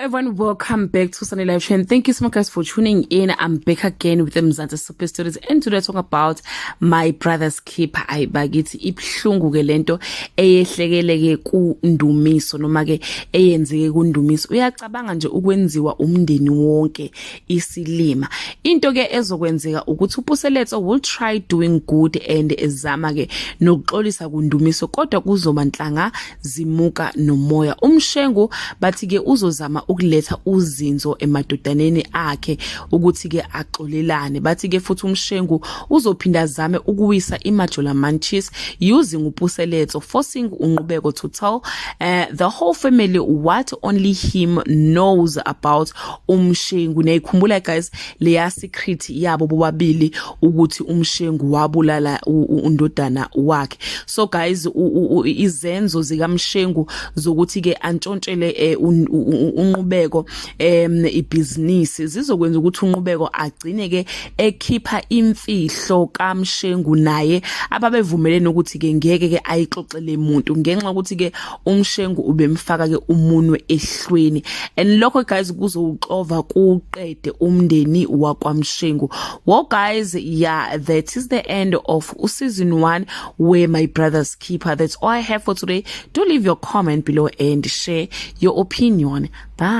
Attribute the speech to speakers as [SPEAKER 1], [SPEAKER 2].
[SPEAKER 1] Everyone, welcome back to Sunday Live Show and thank you so much, guys, for tuning in. I'm back again with the Mzansi Super Stories and today talking about My Brother's Keeper. Ayi bakithi, ibhlungu ke lento eyehlekele ke kuNdumiso noma ke eyenzeke kuNdumiso. Uyacabanga nje ukwenziwa umndeni wonke isilima. Into ke ezokwenzeka ukuthi uPuseletso will try doing good and ezama ke nokuxolisa kuNdumiso, kodwa kuzoba nhlanga zimuka nomoya. UMshengu bathi ke uzozama ukuletha uzinzo emadodaneni akhe ukuthi ke axolelane. Bathi ke futhi uMshengu uzophinda azame ukuwisa iMajola Manchis using uPuseletso, forcing uNqubeko to tell the whole family what only him knows about uMshengu. Niyikhumbula, guys, leya secret yabo bobabili ukuthi uMshengu wabulala undodana wakhe. So guys, izenzo zikaMshengu zokuthi ke antshontshele uNqubeko ibhizinisi zizokwenza ukuthi uNqubeko agcine ke ekhipha imfihlo kaMshengu naye ababevumelene ukuthi ke ngeke ke ayixoxele umuntu, ngenxa ukuthi ke uMshengu ubemfaka ke umunwe ehlweni, and lokho, guys, kuzowuxova kuqede umndeni wakwaMshengu. Well guys, yeah, that is the end of season 1 where My Brother's Keeper. That's all I have for today. Do leave your comment below and share your opinion. Bye.